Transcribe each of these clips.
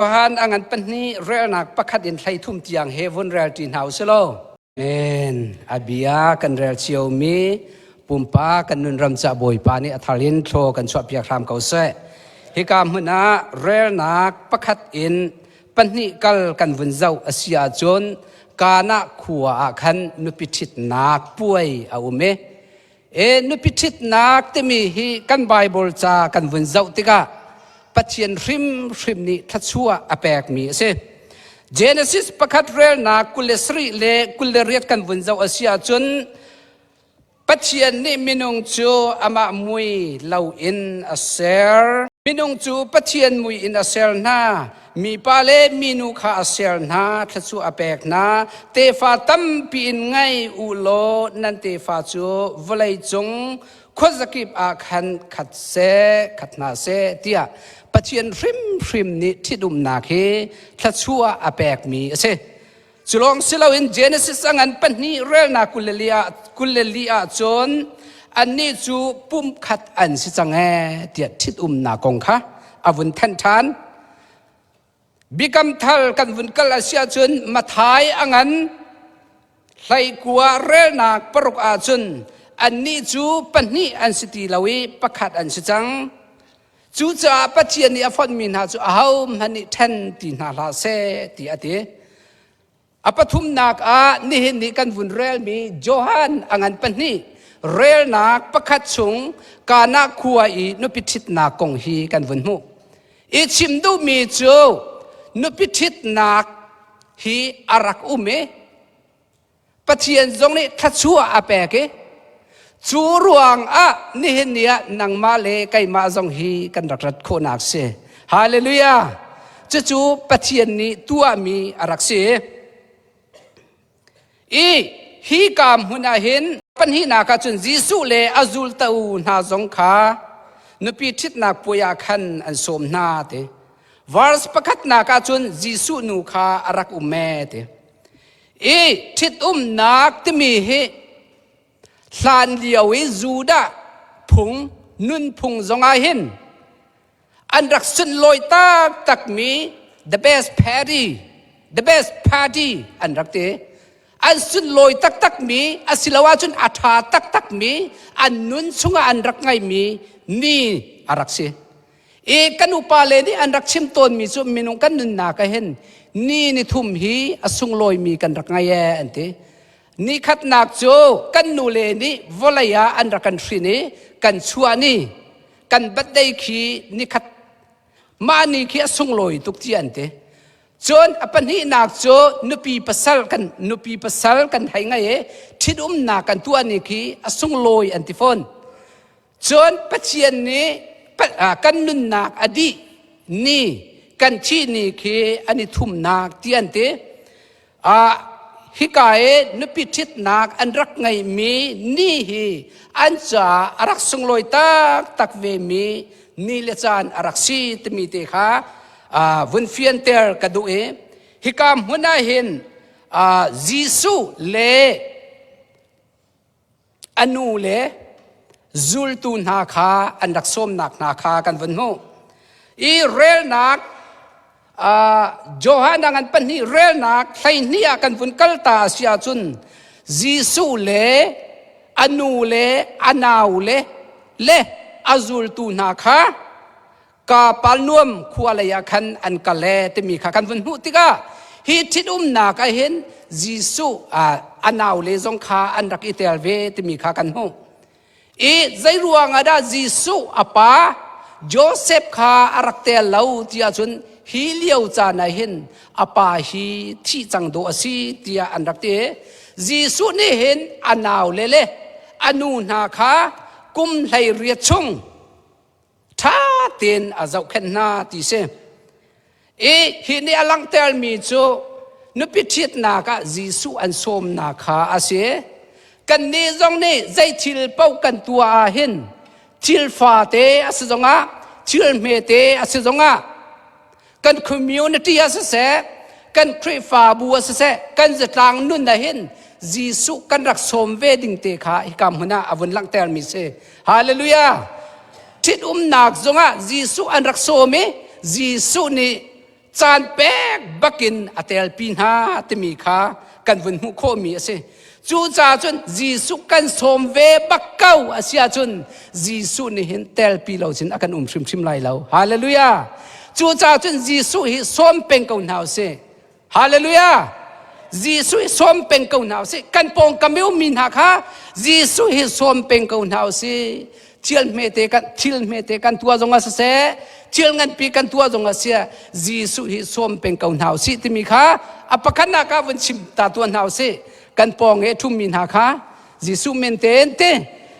Johan a ngan pahnih relnak pakhat in 13 tiang he vun rel ṭi hna usih law. Amen. A bia kan rel ciomi pumpa kan nunram ca Bawipa nih a thar in thlaw kan chuahpiak hram ko seh. Hika hmun ah relnak pakhat in pahnih kal kan vun zoh a si ahcun Kana khua ah khan nupi ṭhitnak puai a um i E nupi ṭhitnak timi hi kan Baibal ca kan vun zoh tikah Pathian hrimhrim nih thluachuah a pekmi a si. Genesis pakhat relnak 27 le 28 kan vun zoh a si ahcun Pathian nih minung cu amah mui lo in a ser. Minung cu Pathian mui in a ser hna. Mipa le minu kha a ser hna, thluachuah a pek hna. Tefa tampi in ngei u law nan tefa cu vawlei cung khuazakip ah khan khat seh, khat hna seh tiah Pathian hrimhrim nih ṭhitumnak hi thluachuah a pekmi a si. Cu lawng si loin Genesis a ngan pahnih relnak 24 ah cun annih cu pumkhat an si cang ee tiah ṭhitumnak kong kha a vun thanh ṭhan. Biakam thar kan vun kal a si ahcun Matthai a ngan 19 relnak paruk ahcun annih cu pahnih an si ti lo i pakhat an si cang. Cucaah Pathian nih a fonhmi hna cu ahohmanh nih ṭhen ti hna hlah seh ti a ti. A pathumnak ah nihin nih kan vun relmi Johan a ngan pahnih relnak pakhat chung Kana khua i nupi ṭhitnak kong hi kan vun hmuh. I chim duhmi cu nupi ṭhitnak hi a rak um i Pathian zong nih thluachuah a pek i cu ruangah nihin ni ah nangmah le keimah zong hi kan rak rat khawhnak si. Hallelujah! Cucu Pathian nih tuahmi a rak si. I hi ka hmun ah hin pahnihnak ah cun Jesuh le a zultu hna zong kha nupi ṭhitnak puai ah khan an sawm hna ti. Verse pakhatnak ah cun Jesuh nu kha a rak um ee ti. I ṭhitumnak timi hi hlan lio i Judah phung nunphung zongah hin an rak sunlawi taktakmi the best party the best party an rak ti. An sunlawi taktakmi asilo ahcun a ṭha taktakmi an nun chungah an rak ngeimi ni a rak si. I kan upa le nih an rak chim tawnmi cu minung kan nunnak ah hin ni ni thum hi a sunglawimi kan rak ngei ee an ti. Ni khatnak cu kan nu le nih vawlei ah an rak kan hrin i kan chuah ni kan birthday khi ni khat mah ni khi a sunglawi tuk ti an ti. Cun a pahnihnak cu nupi pasal kan nupi pasal kan hei ngei i ṭhitumnak kan tuah ni khi a sunglawi an ti fawn. Cun Pathian nih kan nunnak a dih ni kan thih ni khi an i thumnak ti an ti. Hika i nupi ṭhitnak an rak ngeihmi ni hi an caah a rak sunglawi taktak vemi ni le caan a rak si timi te kha vun fianter ka duh i hika hmun ah hin Jesuh le A nu le zultu hna kha an rak sawmnak hna kha kan vun hmuh. I relnak Johan a ngan pahnih relnak 12 ah kan vun kal ta a si ahcun Jesuh le a nu le a nau le le a zultu hna kha Kapernaum khua lei ah khan an kal ee timi kha kan vun hmuh tikah hi ṭhitumnak ah hin Jesuh a naule zong kha an rak i tel ve timi kha kan hmuh. I zei ruang ah dah Jesuh a pa Joseph kha a rak tel lo ti ahcun hi lio caan ah hin a pa hi thih cang dawh a si tiah an rak ti. Jesuh nih hin a naule le a nu hna kha kum 18 chung ṭha tein a zohkhenh hna ti si. I hi nih a langhtermi cu nupi ṭhitnak ah Jesuh an sawmnak kha a si. Kannih zong nih zei thil paoh kan tuah ah hin thil fate a si zongah thil hmete a si zongah kan community ah siseh kan Khrihfabu ah siseh kan zatlang nun ah hin Jesuh kan rak sawm ve ding te kha hika hmun ah a vun langhtermi si. Hallelujah! Ṭhitumnak zongah Jesuh an rak sawm i Jesuh nih Caan pek bakin a telpi hna timi kha kan vun hmuh khawhmi a si. Cucaah cun Jesuh kan sawm ve bak ko a si ahcun Jesuh nih hin telpi lo cun a kan um hrimhrim lai lo. Hallelujah! Cucaah cun Jesuh hi sawm peng ko hna usih. Hallelujah! Jesuh hi sawm peng ko hna usih. Kan pawngkam i ummi hna kha Jesuh hi sawm peng ko hna usih. Thil hmete kan thil hmete kan tuah zong ah siseh, thil nganpi kan tuah zong ah siseh, Jesuh hi sawm peng ko hna usih timi kha a pakhatnak ah vun chim ta tuah hna usih. Kan pawng i ṭhummi hna kha Jesuh men tein te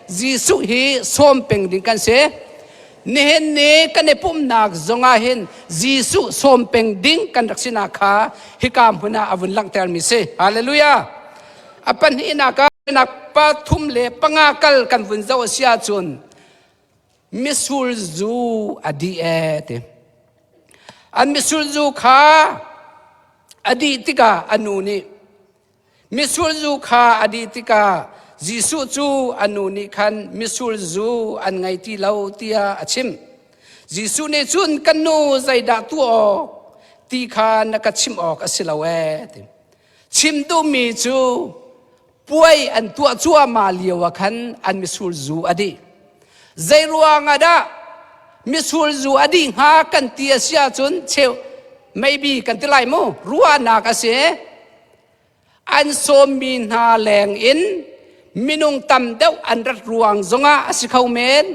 Jesuh hi sawm peng ding kan si. Nihin ni kan i pumhnak zongah hin Jesuh sawm peng ding kan rak sinak kha hika hmun ah a vun langhtermi si. Hallelujah. A pahnihnak ah nak pathum le panga kal kan vun zoh a si ahcun misul zu a dih ee ti. An misul zu kha a dih tikah a nu nih Mitsur zu kha a dih tikah Jesuh cu a nu nih khan mitsur zu an ngei ti lo tiah a chimh. Jesuh nih cun kan nu zeidah tuah awk ti kha na ka chimh awk a si lo ee ti. Chim duhmi cu puai an tuah cuahmah lio ah khan an mitsur zu a dih. Zeiruang ah dah mitsur zu a dih hnga kan ti a si ahcun cheu maybe kan ti lai mu ruahnak a si. An sawmmi hna leng in minung tam deuh an rat ruang zongah a si kho men.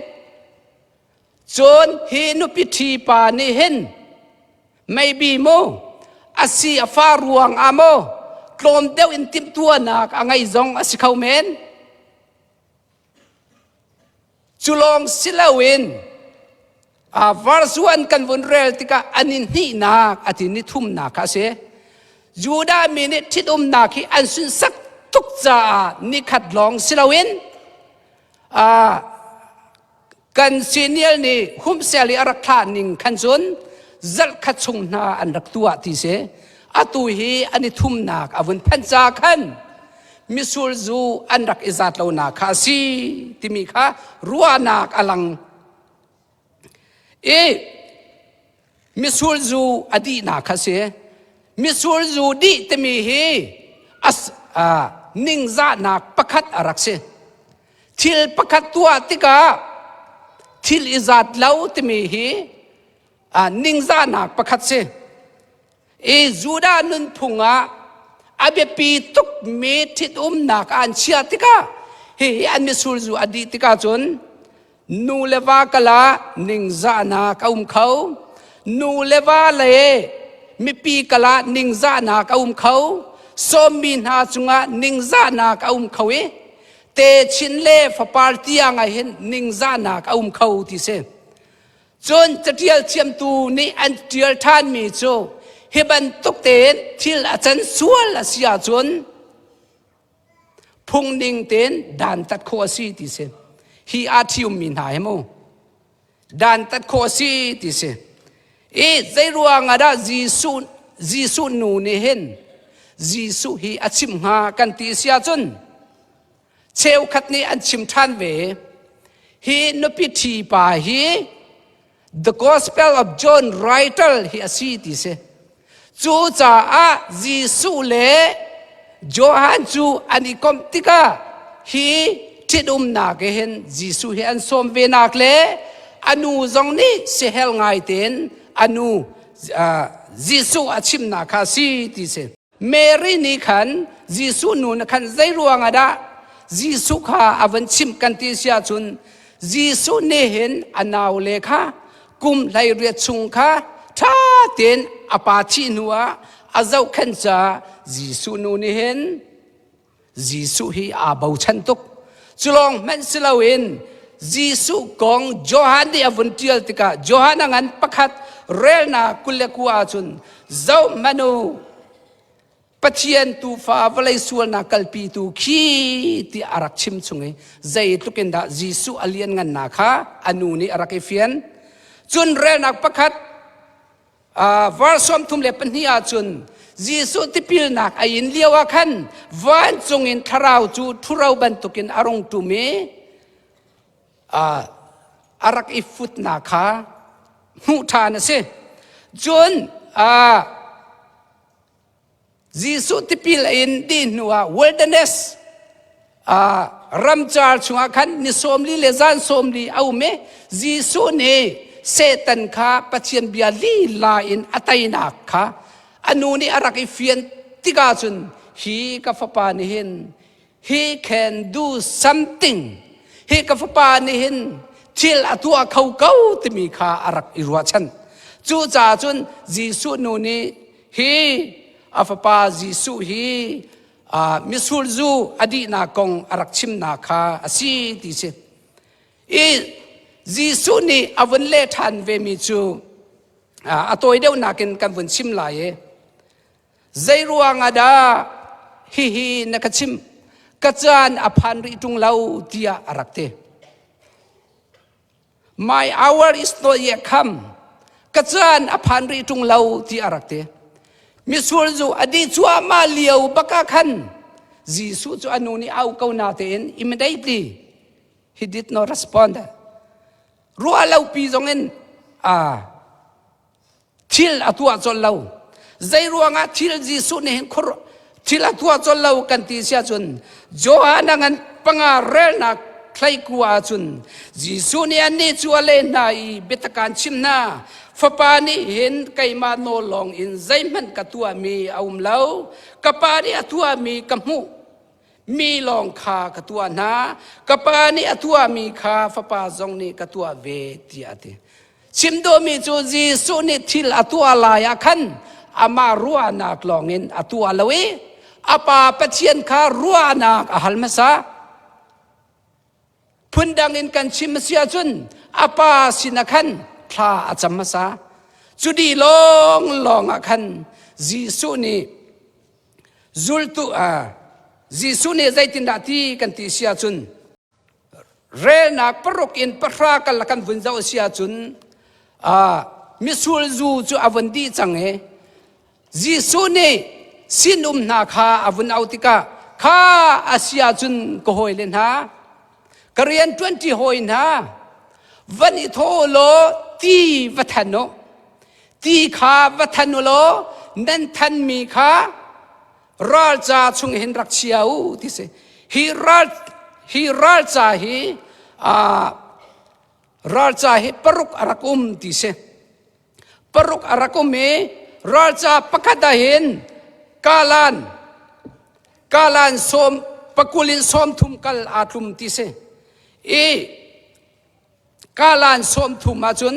Cun hi nupi ṭhi pa nih hin maybe mu a si a fa ruang ah maw tlawm deuh in timhtuahnak a ngei zong a si kho men. Cu lawng si loin verse 1 kan vun rel tikah an i hnihnak a ti ni thumnak kha a si. Judah mi nih ṭhitumnak hi an sunsak tuk caah nikhat lawng si loin kan senior nih humsel i a rak thlah ning khan cun zarh khat chung hna an rak tuah ti si. Atu hi an i thumnak a vun phanh ca khan mitsur zu an rak i zat lonak kha a si timi kha ruahnak a lang i mitsur zu a dihnak kha a si. Mitsur zu dih timi hi ningzahnak pakhat a rak si. Thil pakhat tuah tikah thil i zat lo timi hi ningzahnak pakhat si. I Judah nunphung ah a biapi tukmi ṭhitumnak ah an chiah tikah hihi an mitsur zu a dih tikah cun nu le va kal ah ningzahnak a um kho. Nu le va le mipi kal ah ningzahnak a um kho. Sawmmi hna cungah ningzahnak a um kho i techin le fapar tiang ah hin ningzahnak a um kho ti si. Cun caṭial thiamtu nih an ṭial ṭhanmi cu hi bantuk tein thil a can sual a si ahcun phungning tein dantat khawh a si ti si. Hi aa ṭhiummi hna hi mu dantat khawh a si ti si. I zeiruang ah dah Jesuh Jesuh nu nih hin Jesuh hi a chimh hnga kan ti si ahcun cheukhat nih an chim ṭhan ve. Hi nupi ṭhi pa hi The Gospel of John writer hi a si ti si. Cucaah Jesuh le Johan cu an i komh tikah hi ṭhitumnak he hin Jesuh hi an sawm ve nak le a nu zong nih siahel ngai tein a nu Jesuh a chimnak kha a si ti si. Mary nih khan Jesuh nu nih khan zei ruang ah dah Jesuh kha a van chimh kan ti si ahcun Jesuh nih hin a naule kha kum 18 chung kha ṭha tein a pa thih hnu ah a zohkhenh caah Jesuh nu nih hin Jesuh hi aa bochan tuk. Cu lawng hmanh si loin Jesuh kong Johan nih a vun ṭial tikah Johan a ngan pakhat relnak 29 ahcun zohhmanh u Pathian tuufa vawlei sualnak kalpitu khi ti a rak chim chung i zeitluk in dah Jesuh a lianngannak kha a nu nih a rak i fian. Cun relnak pakhat Verse 32 ahcun Jesuh tipilnak a in lio ah khan vancung in thlarau cu ṭhuro bantukin a rung ṭum i a rak i futnak kha hmuh ṭhan a si. Cun Ah Jesuh tipil a in dih hnuah wilderness ramcar chungah khan ni 40 le zan 40 a um i Jesuh nih Satan kha Pathian bia lila in a teinak kha a nu nih a rak i fian tikah cun hi ka fapa nih hin he can do something hi ka fapa nih hin thil a tuah kho ko timi kha a rak i ruahchan cucaah cun Jesuh nu nih hi a fapa Jesuh hi mitsur zu a dihnak kong a rak chimnak kha a si ti si i Jesuh nih a vun leh ṭhan vemi cu a tawi deuh nakin kan vun chim lai i Zei ruangah dah hihi na ka chimh? Ka caan a phan rih ṭung lo tiah a rak ti. My hour is not yet come. Ka caan a phan rih ṭung lo tiah a rak ti. Mitsur zu a dih cuahmah lio bak ah khan Jesuh cu a nu nih au ko na tein immediately he did not respond. Ruah lopi zongin a Thil a tuah colh lo. Zei ruangah thil Jesuh nih hin khur thil a tuah colh lo kan ti si ahcun Johan a ngan panga relnak thleikua ahcun Jesuh nih annih cu a leh hna i biatak aan chim hna Fapa nih hin keimah nawl lawng in zeihmanh ka tuahmi a um lo ka pa nih a tuahmi ka hmuh mi lawng kha ka tuah hna ka pa nih a tuahmi kha fapa zong nih ka tuah ve tiah a ti chim duhmi cu Jesuh nih thil a tuah lai ah khan amah ruahnak lawngin a tuah lo i a pa Pathian kha ruahnak a hal hmasa phundang in kan chim a si ahcun a pa sin ah khan thla a cam hmasa cu dih lawng lawng ah khan Jesuh nih Zultu Jesuh nih zeitindah ti kan ti si ahcun relnak paruk in pahra kal kan vun zoh si ahcun mitsur zu cu a vun dih cang i Jesuh nih sinum hna kha a vun auh tikah kha a si ahcun ka hawile hna ka rian ṭuanṭi hawi hna van i thaw law ti va than u Ti kha va than u law nan thanmi kha ralca chung hin rak chia u ti si. Hi ral hi ralca hi ralca hi paruk a rak um ti si. Paruk a rak um i ralca pakhat ah hin kalan kalan sawm pakul in sawm thum kal aa tlum ti si. I Kalan 30 ahcun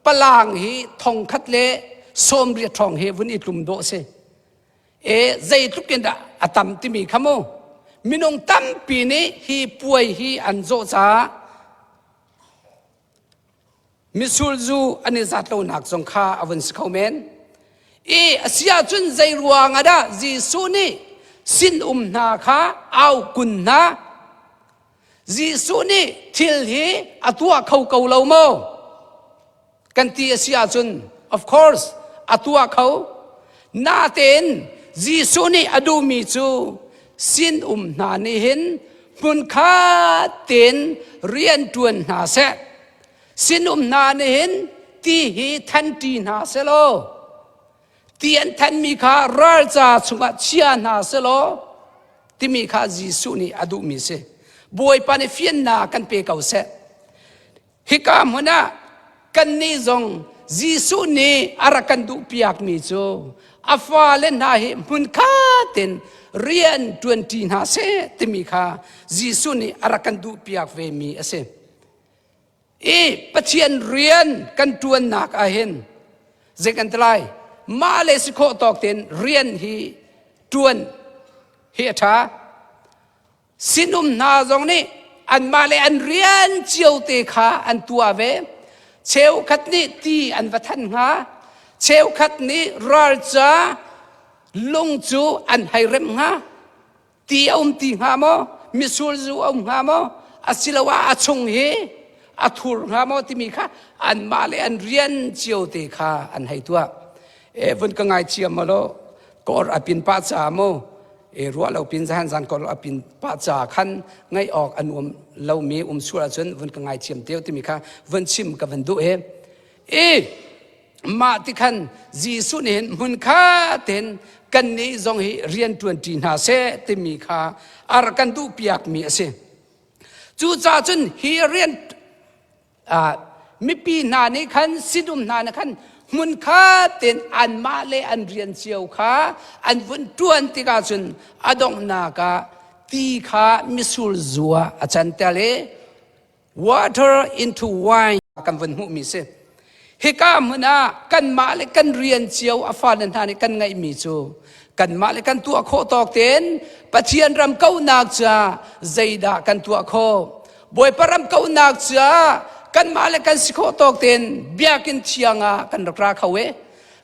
palang hi thongkhat le 80 ṭhawng hi vun i tlum dawh si. E zeitluk in dah a tam timi kha mu. Minung tampi nih hi puai hi an zawh caah mitsur zu an i zat lonak zong kha a vun si kho men. I a si ahcun zei ruang ah dah Jesuh nih sin-um hna kha au kun hna Jesuh nih thil hi a tuah kho ko lo maw? Kan ti a si ahcun of course a tuah kho. Natein Jesuh nih a duhmi cu sin-um hna nih hin hmunkhat tein rian ṭuan hna seh. Sin-um hna nih hin ti hi thanṭi hna selaw ti an thanmi kha ralca chungah chia hna selaw timi kha Jesuh nih a duhmi si. Bawipa nih fiannak kan pe ko seh. Hika hmun ah kannih zong Jesuh nih a rak kan duhpiakmi cu a fale hna hi hmunkhat in rian ṭuanṭi hna seh timi kha Jesuh nih a rak kan duhpiak vemi a si. I Pathian rian kan ṭuannak ah hin zei kan ti lai mah le si khawh tawk tein rian hi ṭuan hi a ṭha. Sinum hna zong nih anmah le an rian cio te kha an tuah ve. Cheukhat nih ti an va than hnga. Cheukhat nih ralca lung cu an hei remh hnga. Ti a um ti hnga maw? Mitsur zu a um hnga maw? Asiloah a chung hi a thur hnga maw timi kha anmah le an rian cio te kha an hei tuah. E vun ka ngai thiam maw lo kor a pin pa ca mu e ruah lo pin zahan zan kor a pin pa ca khan ngaih awk a nuam lomi um sual ahcun vun ka ngai thiam teo timi kha vun chim ka vun duh he. E. Mah ti khan Jesuh nih hin hmunkhat tein kannih zong hi rian ṭuanṭi hna seh timi kha a rak kan duhpiakmi a si. Cucaah cun hi rian mipi hna nih khan sinum hna nih khan hmunkhat tein anmah le an rian cio kha an vun ṭuan tikah cun a donghnak ah ti kha mitsur zu ah a canter i water into wine kan vun hmuhmi si. Hika hmun ah kanmah le kan rian cio a fale hna nih kan ngeihmi cu kanmah le kan tuah khawh tawk tein Pathian ram kauhnak ca zeidah kan tuah khawh? Bawipa ram kauhnak ca kanmah le kan si khawh tawk tein biakinn thiang ah kan rak ra kho e.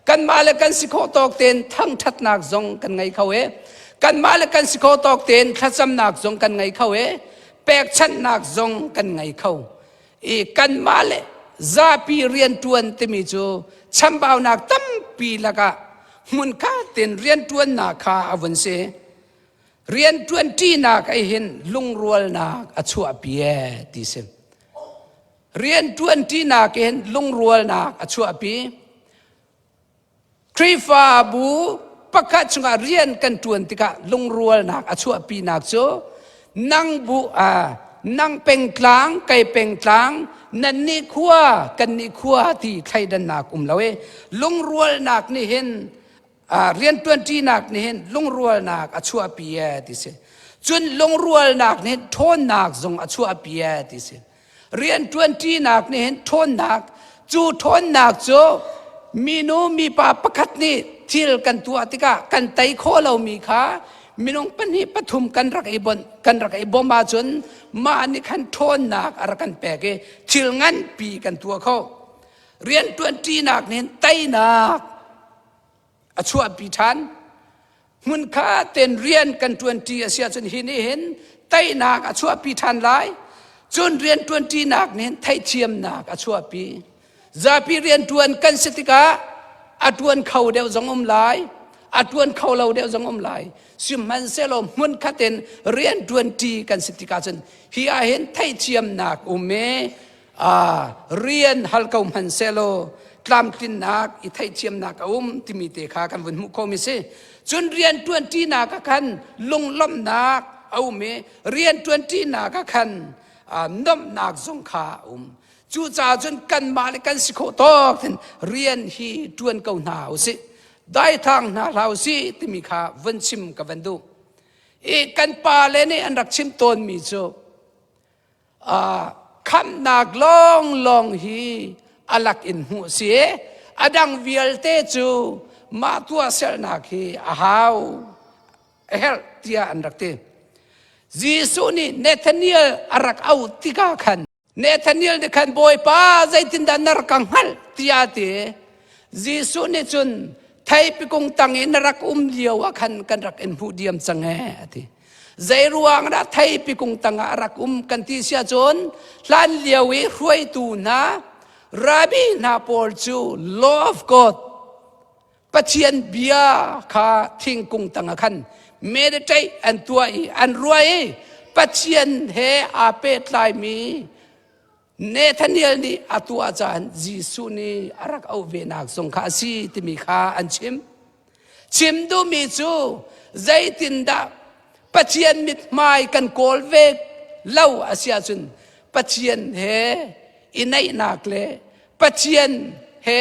Kanmah le kan si khawh tawk tein thangṭhatnak zong kan ngei kho e. Kanmah le kan si khawh tawk tein thlacamnak zong kan ngei kho e. Pekchanhnak zong kan ngei kho. I kanmah le zapi rianṭuan timi cu chambaunak tampi lakah hmunkhat in rianṭuannak kha a vun si. Rianṭuanṭinak ai hin lungrualnak a chuahpi e ti si. Rianṭuanṭinak in lungrualnak a chuahpi. Khrihfabu pakhat chungah rian kan ṭuan tikah lungrualnak a chuahpinak cu nang bu ah nang pengtlang kei pengtlang nan nih khua kan nih khua ti thleidannak um lo i lungrualnak nih hin rianṭuanṭinak nih hin lungrualnak a chuahpi e ti si. Cun lungrualnak nih hin ṭhawnnak zong a chuahpi e ti si. Rianṭuanṭinak nih hin ṭhawnnak, cu ṭhawnnak cu minu mipa pakhat nih thil kan tuah tikah kan tei khawh lomi kha minung pahnih pathum kan rak i bawmh kan rak i bawmh ahcun mah nih khan ṭhawnnak a rak kan pek i thil nganpi kan tuah kho. Rianṭuanṭinak nih hin teinak a chuahpi ṭhan. Hmunkhat tein rian kan ṭuanṭi a si ahcun hi nih hin teinak a chuahpi ṭhan lai. Cun rian ṭuanṭinak nih hin theihthiamnak a chuahpi. Zapi rianṭuan kan si tikah a ṭuan kho deuh zong um lai, a ṭuan kho lo deuh zong um lai. Sihmanhsehlaw hmunkhat in rian ṭuanṭi kan si tikah cun hi ah hin theihthiamnak um i rian hal ko hmanh sehlaw tlamtlinnak i theihthiamnak a um timi te kha kan vun hmuh khomi si. Cun rian ṭuanṭinak ah khan lunglawmhnak a um i rian ṭuanṭinak ah khan nuamhnak zong kha a um. Cucaah cun kanmah le kan si khawh tawk in rian hi ṭuan ko hna usih. Daithlang hna hlah usih timi kha vun chim ka van duh. I kan pale nih an rak chim tawnmi cu khamhnak lawnglawng hi a lak in hmuh si. A dang vialte cu mah tuahsernak hi a hau a herh tiah an rak ti. Jesuh nih Nathaniel a rak auh tikah khan Nathaniel nih khan Bawipa zeitindah na rak ka hngalh tiah a ti. Jesuh nih cun theipi kung tang i na rak um lio ah khan kan rak in hmuh diam cang ee a ti. Zeiruang dah theipi kung tangah a rak um kan ti si ahcun hlan lio i hruaitu hna rabbi hna pawl cu law of God Pathian bia kha thingkung tangah khan meditate an tuah i an ruah i Pathian he aa pehtlaimi Nathaniel nih a tuah caan Jesuh nih a rak auh venak zong kha a si timi kha an chim. Chim duhmi cu zeitindah Pathian mithmai kan kawl ve lo a si ahcun Pathian he i naihnak le Pathian he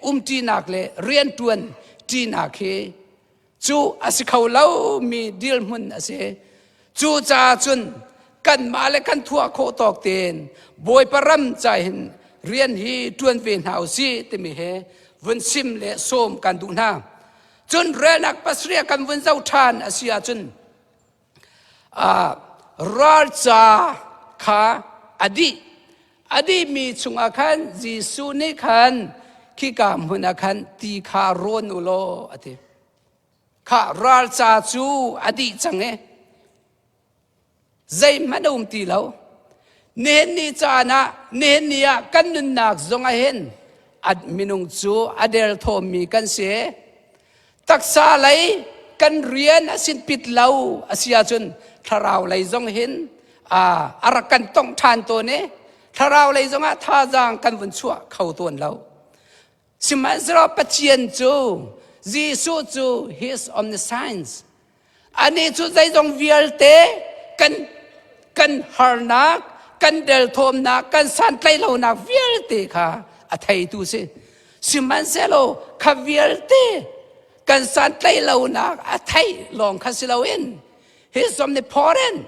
umṭinak le rianṭuan ṭinak hi cu a si kho lomi dirhmun a si. Cucaah cun kanmah le kan thuah khawh tawk tein Bawipa ram ca hin rian hi ṭuan ve hna u sih timi he vun sim le sawm kan duh hna. Cun relnak pasarih kan vun zoh ṭhan a si ahcun ralca kha a dih. A dihmi chungah khan Jesuh nih khan khika hmun ah khan ti kha rawn u law a ti. Kha ralca cu a dih cang i zeihmanh a um ti lo. Nihin ni caan ah nihin ni ah kan nunnak zong ah hin minung cu a derthawmmi kan si. Taksa lei kan rian a sinpit lo a si ahcun thlarau lei zong hin a rak kan tongh ṭhan tawn i thlarau lei zongah thazaang kan vun chuah kho tawn lo. Sihmanhsehlaw Pathian cu Jesuh cu he is omniscience. Anih cu zeizong vialte kan kan harnak, kan delthawmnak, kan santlaihlonak vialte kha a theitu si. Sihmanhsehlaw kha vialte kan santlaihlonak a theih lawng kha si loin he is omnipotent.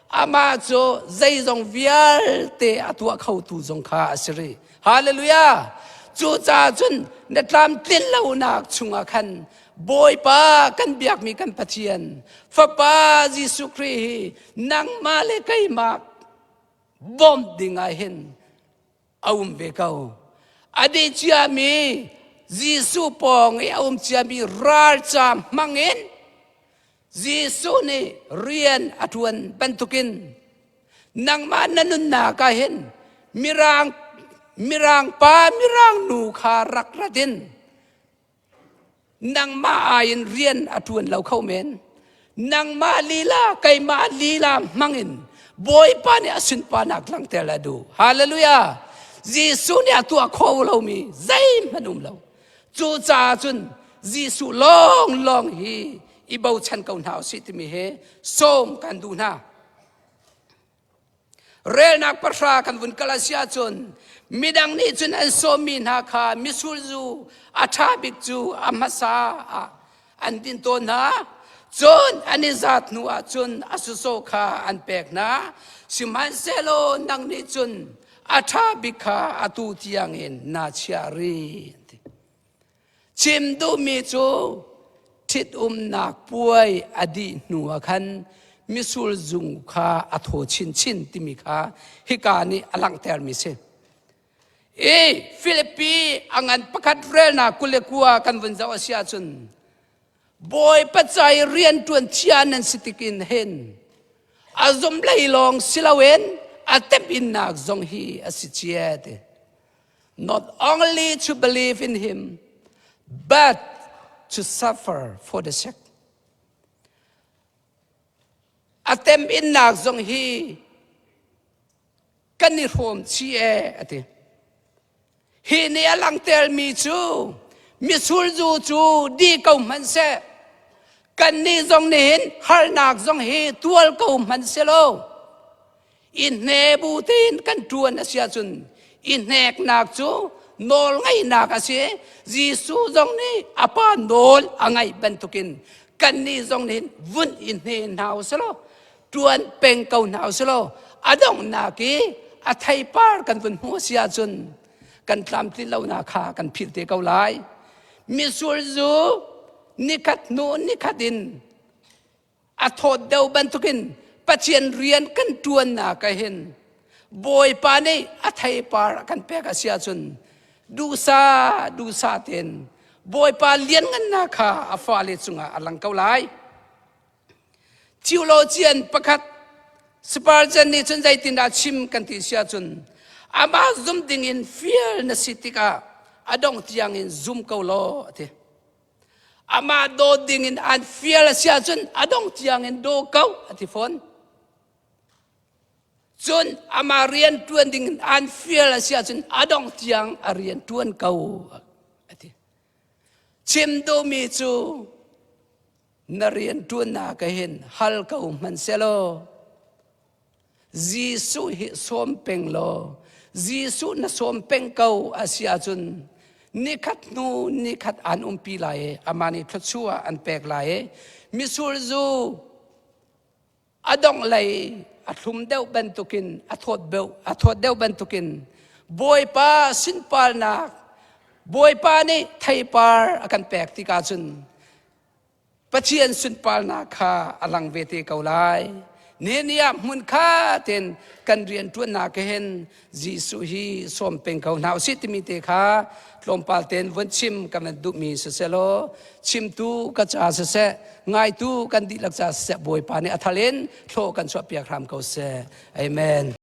Amah cu zeizong vialte a tuah khotu zong kha a si rih. Hallelujah! Cucaah cun na tlamtlin lonak chungah khan Bawipa kan biakmi kan Pathian Fapa Jesuh Khrih hi nangmah le keimah bawmh ding ah hin a um ve ko. A dih ciami Jesuh pawng i a um ciami ralca hmangin Jesuh nih rian a ṭuan bantukin nangmah na nunnak ah hin mirang mirang pa mirang nu kha rak rat in nangmah ai in rian a ṭuan lo kho men. Nangmah lila keimah lila hmangin Bawipa nih a sunparnak langhter a duh. Hallelujah! Jesuh nih a tuah kho lomi zeihmanh um lo. Cucaah cun Jesuh lawnglawng hi i bochan ko hna usih timi hi sawm kan duh hna. Relnak pahra kan vun kal a si ahcun midang nih cun an sawmmi hna kha misulzu a ṭha bik cu a hmasa ah an din tawn hna. Cun an i zat hnu ah cun a susaw kha an pek hna. Sihmanhsehlaw nang nih cun a ṭha bik kha atu tiangin naa chiah rih. Chim duhmi cu ṭhitumnak puai a dih hnu ah khan misul zung kha a thaw chinchin timi kha hika nih a langhtermi si. I Filipi a ngan pakhat relnak 29 kan vun zoh a si ahcun Bawipa ca i rianṭuan chia nan si tikin hin a zum lei lawng si loin a temhinnak zong hi a si cia ti. Not only to believe in him, but to suffer for the sake. A temhinnak zong hi kan i hrawm chih e a ti. Hi nih a langhtermi cu misulzu cu di ko hmanh seh kannih zong nih hin harnak zong hi tual ko hmanh selaw I hne bu tein kan ṭuan a si ahcun i hneknak cu nawl ngaihnak a si. Jesuh zong nih a Pa nawl a ngaih bantukin kannih zong nih vun i hne hna u sih law ṭuan peng ko hna u sih law a donghnak i a theipar kan vun hmuh a si ahcun kan tlamtlin lonak kha kan philh te ko lai. Mitsur zu nikhat hnu nikhat in a thawt deuh bantukin Pathian rian kan ṭuannak ah hin Bawipa nih a theipar a kan pek a si ahcun duhsah duhsah tein Bawipa lianngannak kha a fale cungah a lang ko lai. Theologian pakhat Spurgeon nih cun zeitindah chim kan ti si ahcun amah zum dingin fial na si tikah a dongh tiangin zum ko law a ti. Amah dawt dingin an fial a si ahcun a dong tiangin daw ko a ti fawn. Cun amah rian ṭuan dingin an fial a si ahcun a dong tiang a rian ṭuan ko a ti. Chim duhmi cu na rian ṭuannak ah hin hal ko hmanh selaw Jesuh hi sawm peng law Jesuh na sawm peng ko a si ahcun nikhat hnu nikhat an umpi lai i amah nih thluachuah an pek lai i mitsur zu a dongh lei a thlum deuh bantukin a thawt deuh a thawt deuh bantukin Bawipa sunparnak Bawipa nih theipar a kan pek tikah cun Pathian sunparnak kha a lang ve te ko lai. Ni ah hmun kha ten kan rian ṭuannak hin Jesuh hi sawm peng ko hna usih timi te kha tlawmpal ten vun chim kan van duhmi siselaw chimtu ka ca siseh ngaitu kan dihlak ca siseh Bawipa nih a thal in thlaw kan chuahpiak hram ko seh. Amen.